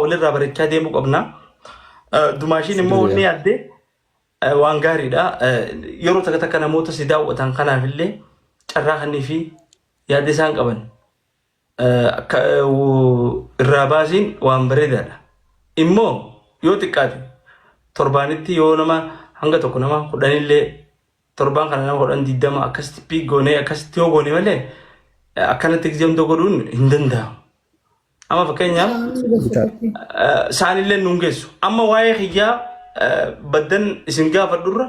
Walirraa barachaa deemuu qabna. Dumaashiin immoo wanni yaadde waan gaariidha. Yeroo takka takka namoota si daawwatan kanaaf illee carraa kennii fi yaada isaan qaban irraa baasiin waan bareedaadha. Immoo yoo xiqqaate torbaanitti yoo nama hanga tokko nama kudhanillee torbaan kana nama 10 20 akkasitti piik goonee akkasitti yoo goone malee akkanatti gizee hunda godhuun hin danda'amu. Amma fakkeenyaaf isaanillee nuun geessu. Amma waa'ee kiyyaa baddan isin gaafadhurra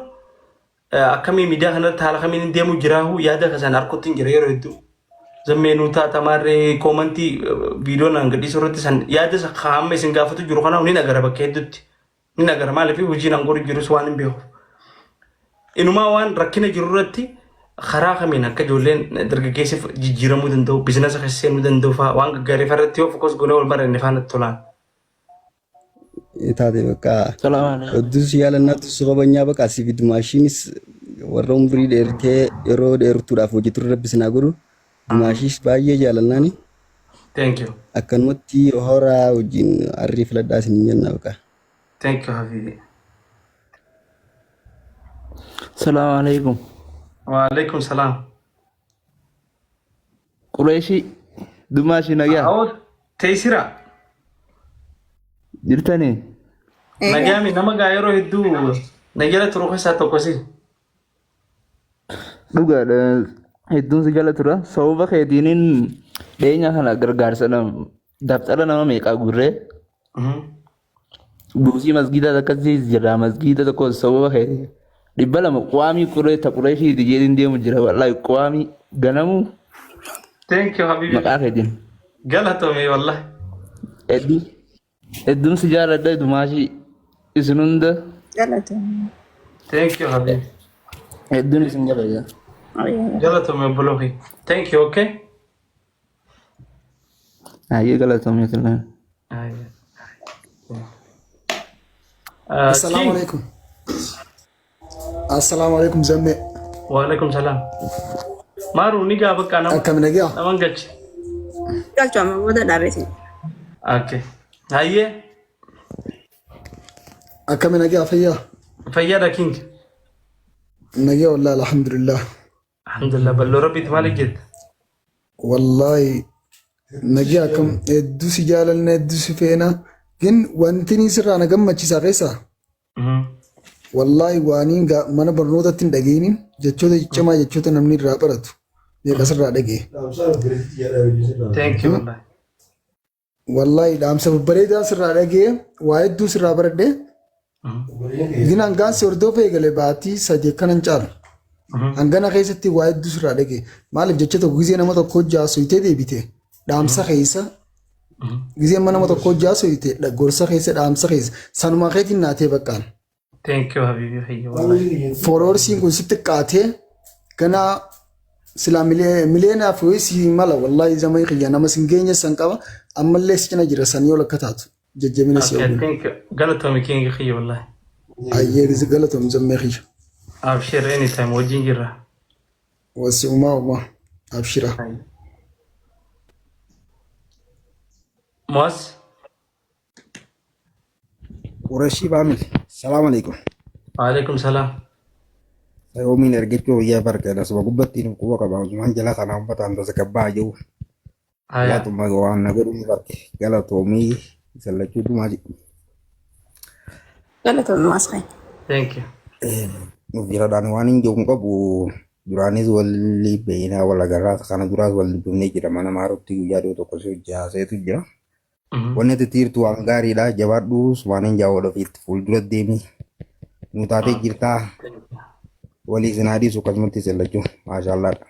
akkamii miidiyaa kanarratti haala kamiin deemu jiraahu yaada keessan harkutti hin jira yeroo hedduu. Zammee nuu taata maarree koomantii viidiyoo naan gadhiisuu irratti san yaada isa amma isin gaafatu jiru kanaaf ni nagara bakka hedduutti. Ni nagara maaliif hojiin an godhu jirus waan hin beeku. Inumaa waan rakkina jiru irratti karaa kamiin akka ijoolleen dargaggeessi jijjiiramuu danda'u, biizinasa keessa seenuu danda'u fa'aa waan gaggaarii fa'aa irratti yoo fokus goonee wal maranne fa'aa natti tolaan. Taate bakka Salaam alaikum. hedduu si yaalannaa si kabajnaa bakka si fi dumaashiinis warra umrii dheertee yeroo dheertuudhaaf hojjetu rabbi sinaa godhu dumaashiis baay'ee jaalannaani Thank you. akkanumatti horaa wajjin arrii filadhaa isin jenna bakka. Thank you Habibi. Salaam alaikum. Waalaikum salaam. Qureeshii Dumaashii nagaa Awoo teessira. jirtanii? Nagaami nama gaa yeroo hedduu na jala turu keessaa tokko si. Dhugaadha. Hedduun si jala tura. Sababa keetiiniin dhiyeenya kana gargaarsa dabtara nama meeqaa gurree buusii masgiidaa akkasii jira. Masgiida tokko sababa keetii 200 qaamii quree ta qureeshiiti jedhin deemu jira. Wallaahi qaamii ganamuu Thank you Habibi. maqaa keetiin. Galatoomi wallahi. Hedduu hedduun si jaaladha Dumaashii isin hunda Galatoomi. Thank you Habibi. hedduun isin kabaja. Galatoomi obboloo kee. Thank you okay. Hayyee galatoomi isin. Assalaamu King. alaikum. Assalaamu alaikum zammee. Waalaikum salaam. Maaru ni gaa bakka nama Akkam nagaa? naman galchi. Galchu amma booda dhaabeeti. Okay. Hayyee Akkam nagaa fayyaa? fayyaadha King. Nagaa wallahi alhamdulillah. Alhamdulillah balloo rabbiiti maal jetta? Wallahi nagaa akkam hedduu si jaalanna hedduu si feena. Gin wanti ni sirraa na gammachiisaa keessaa wallahi waaniin mana barnootatti hin dhageenin jechoota ciccimaa jechoota namni irraa baratu meeqa sirraa dhagee. Thank you wallahi. Wallahi dhaamsa babbareedaa sirraa dhagee waa hedduu sirraa baradhe. Gin hangaan si hordofa eegale baatii 3 akkana hin caalu. Hangana keessatti waa hedduu sirraa dhagee. Maaliif jecha tokko gizee nama tokko hojjaa soyitee deebite dhaamsa keessa gizee nama tokko hojjaa soyite gorsa keessa dhaamsa keessa sanumaa keetiin naatee baqqaan. Thank you habibi kiyya wallahi. Fooloorsiin kun sitti xiqqaatee ganaa silaa miliyeenaaf wayii si mala wallahi zamanii kiyya nama sin geenye san qaba ammallee si cina jira san yoo lakka taatu jajjabina si Okay, hawwina. thank you. Galatoomi king kiyya wallahi. Ayyee galatoom zammee kiyya. Abshir anytime wajjin jirra. Wasi umaa umaa abshira. Moas Qurashii family. Salaam alaikum. Waalaikum salaam. Yoomiin ergachuu biyyaa barkeedha. Suma gubbatti nu quba qaba. Hojumaan jala kana uummataan tasgabbaa jiru. Haya. Laatuma waan na godhu ni barke. Galatoomii sallachuu dumaa jedhu. Galatoomi maasqeen. Thank you. Nuuf jiradhaan waan hin jiru hin qabu. Duraanis walli beeynaa wal agarraa kana duraas wal dubbifnee jira. Mana maarutti guyyaa dhiyoo tokko si hojii haaseetu jira. Wanni ati tiirtu waan gaariidha. Jabaadhu sumaanin jaawwadha ofiitti fuuldura deemi. Nu taatee jirtaa. Walii isin haa dhiisu akkasumatti isin lachuu. Maashaallaadha.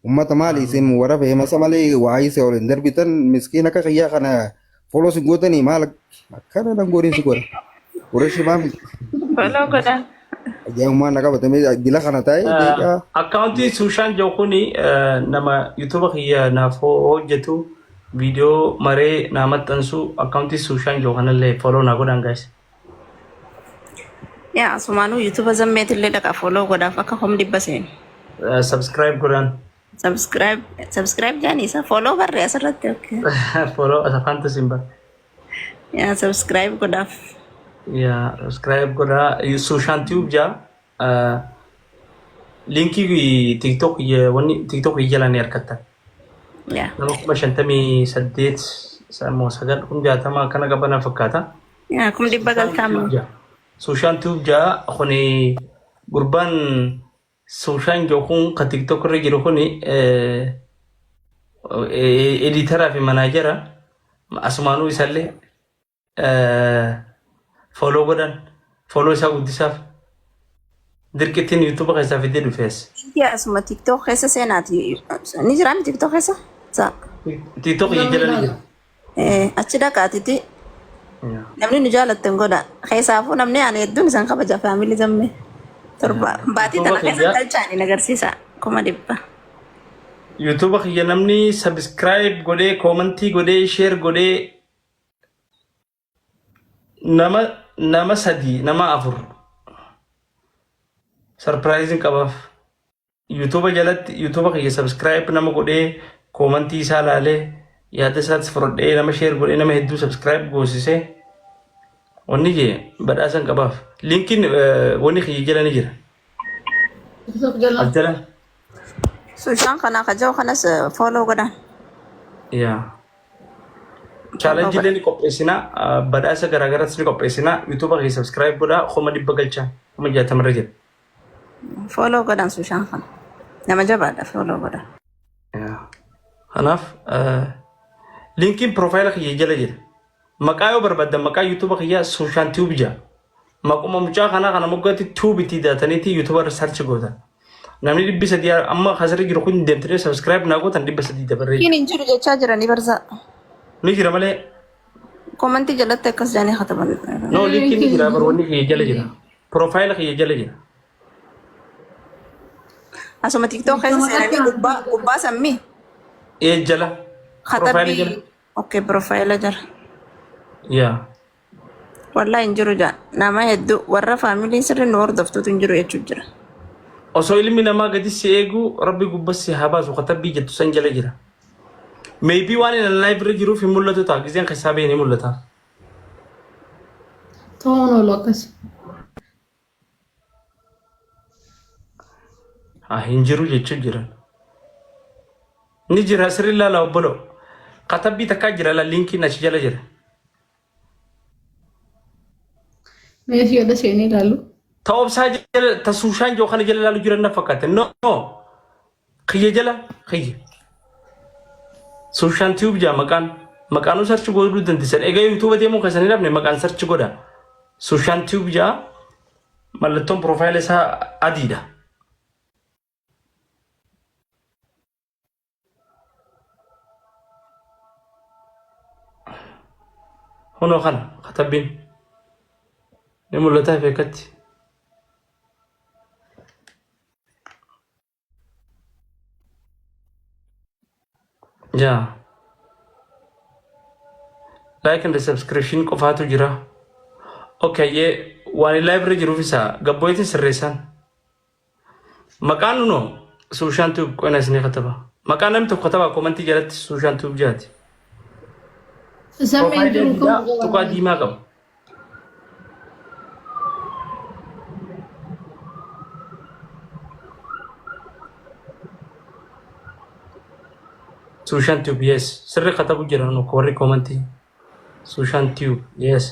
Ummata maali isin warra feemasa malee waa isa ol hin darbitan miskiin akka kiyyaa kana follow sin gootanii maal akkana nan godhin si godha. Qureshi maal Follow godhaa. ajaa'ibummaa na qabatame dila kana taa'ee deeqaa. Akkaawuntii Suushaan jiru kuni nama yuutuuba kiyya naaf hojjetu viidiyoo maree naa maxxansu akkaawuntii Suushaan jiru kanallee follow naa godhaan guys. Yaa asumaanuu yuutuuba zammeetillee dhaqa follow godhaaf akka hom 100 seenu. Subscribe godhaan. Subscribe subscribe jaanii isa follow barree asirratti okay. Follow afaantu sin bara. Yaa subscribe godhaaf. Yaa subscribe godhaa. Suushaan Tube jaa. Linkii TikTok wanni TikTok jala ni argattan. Yaa. Nama 58,000 immoo sagal 60,000 akkana qabana fakkaata. Yaa 100,000 galtaame. Suushaan Tube jaa kuni gurbaan Suushaan jiru kun kan TikTok irra jiru kuni editaraa fi manaajara asumaanuu isallee follow godhan follow isaa guddisaaf dirqittiin YouTube keessaa fidee dhufees. Linkii asuma TikTok keessa seenaati. Ni jiraami TikTok keessa? Sa. TikTok jala ni jira. Achi dhaqaatiti namni nu jaalattan godha. Keessaafuu namni ani hedduun isaan kabaja faamilii zammee. Torba baatii YouTube tana keessa kiyya galchaani nagarsiisa 100,000. YouTube kiyya namni subscribe godhee koomantii godhee share godhee nama nama sadii nama afur sarpiraayiziin qabaaf. YouTube jalatti YouTube kiyya subscribe nama godhee koomantii isaa laalee yaada isaas fudhadhee nama share godhee nama hedduu subscribe goosisee wanni jee badhaasan qabaaf. Linkiin wanni kiyya jala ni jira. TikTok jala. As jala. Sushaan kanaa kaja'u kanas follow godhaan. Yaa. Follow Challenge illee godhaan. ni qopheessina. Badhaasa garaagaraas ni qopheessina. YouTube kiyya subscribe godhaa 100,000 galcha. 60,000 irra jira. Follow godhaan Sushaan kana. Nama jabaadha follow godhaan. Yaa. Kanaaf linkiin piroofaayila kiyya jala jira. Maqaa yoo barbaaddan maqaa YouTube kiyyaa Sushaan Tube jira. Maquma mucaa kanaa kana moggaatti Tube itti daataniiti YouTube irra search gootan. Namni 300 amma kasirra jiru kun deemtanii subscribe naa gootan 300 dabarree Linkiin jira. hin jiru jechaa jiranii barsaa. Ni jira malee. Komantii jalatti akkas jedhanii kataban. No linkiin ni Linkiin jira hin bar jiru. wanni kiyya jala jira. Piroofaayila kiyya jala jira. Asuma TikTok keessa Maqaa seenanii gubbaa gubbaa sammii Ee jala. Piroofaayila jala. katabbii okay piroofaayila jala. Yaa. Wallahi hin jiru jaa nama hedduu warra faamiliin sirri nu hordoftutu hin jiru jechuu jira. Osoo ilmi namaa gadi si eegu rabbi gubbas si haa baasu katabbii jettu san jala jira. Maybe waan inni live irra jiruuf hin mul'atu ta'a gizeen keessaa bahee ni mul'ata. Ta'uun oolu akkas. Haa hin jiru jechuu jiran. Ni jira sirri ilaala obboloo. Katabbii takkaa jira la linkiin achi jala jira. Mee si jala seenee ilaalu. Ta obsaa jala ta suushaan jiru kana jala ilaalu jiran na fakkaate. No kiyya jala kiyya. Suushaan tiyuub jaa maqaan maqaanuu sarchi godhuu dandeessan. Egaa yuutuuba deemuu keessan hin dhabne maqaan sarchi godha. Suushaan tiyuub jaa mallattoon piroofaayila isaa adiidha. Kunoo kana katabbiin ni mul'ataa fi akkatti. Yaa. Like and subscription qofaatu jira. Okay, yee waan live irra jiruuf isa gabbooyitiin sirreessaan. Maqaan nunoo Suushaan Tube qoina isinii kataba. Maqaan namni tokko katabaa komantii jalatti Suushaan Tube jaati. Zammeen Piroofaayilii jiru adiidhaa kun tuqaa diimaa qaba. Suushaan Tube yes. Sirri katabu jira nu warri komantii. Suushaan Tube yes.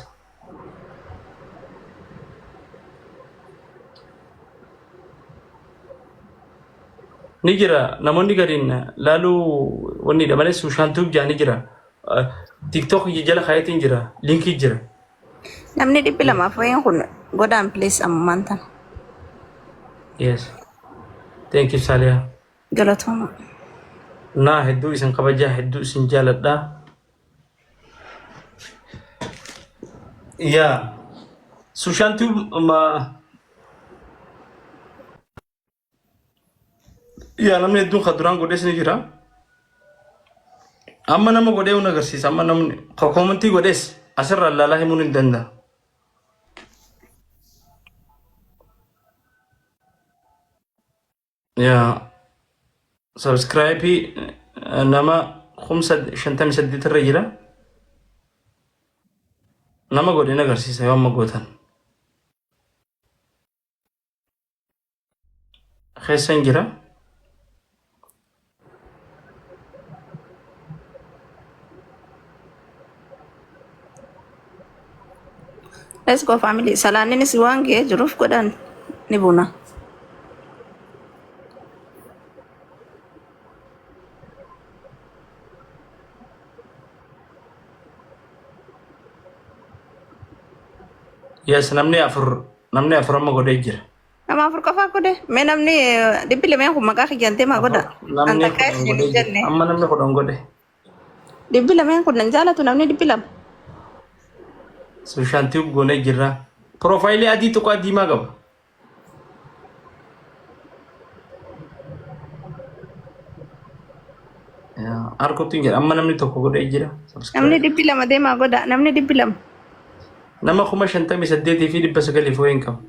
Ni jira namoonni gariin laaluu wanniidha malee Suushaan Tube jaa ni jira. TikTok jala kaayetiin jira linkii jira. Namni 200 wayiin kun godhaan please ammumaan tana. Yes. Thank you Saliha. Galatooma. Naa hedduu isin kabajaa hedduu isin jaaladha. Yaa Suushaan Tube ma yaa namni hedduun kan duraan godhees ni jira. Amma nama godhee un agarsiisa. Amma namni koomantii godhees asirraa ilaalaa himuun hin danda'a. Yaa subscribe nama 58,000 irra jira. Nama godhe hin agarsiisa yoo amma gootan. Keessan jira. Let's go family. Salaanninis waan ga'ee jiruuf godhan ni buna. Yes, namni afur amma godhee jira. Nama afur qofaa godhe. Mee namni 200 kun maqaa kiyyaan deemaa godha. An Namni takkaa 10 isin godhee hin jira. jenne. Amma namni 10 godhe. 200 kun nan jaalatu namni 200. Sushaantii goonee jirra. Profile adii tuqaa diimaa qaba. Harkutti hin jira. Amma namni tokko godhee jira. Namni Subscribe. 200 deemaa godha. Namni 200. Nama 58,900 fi hin qabu.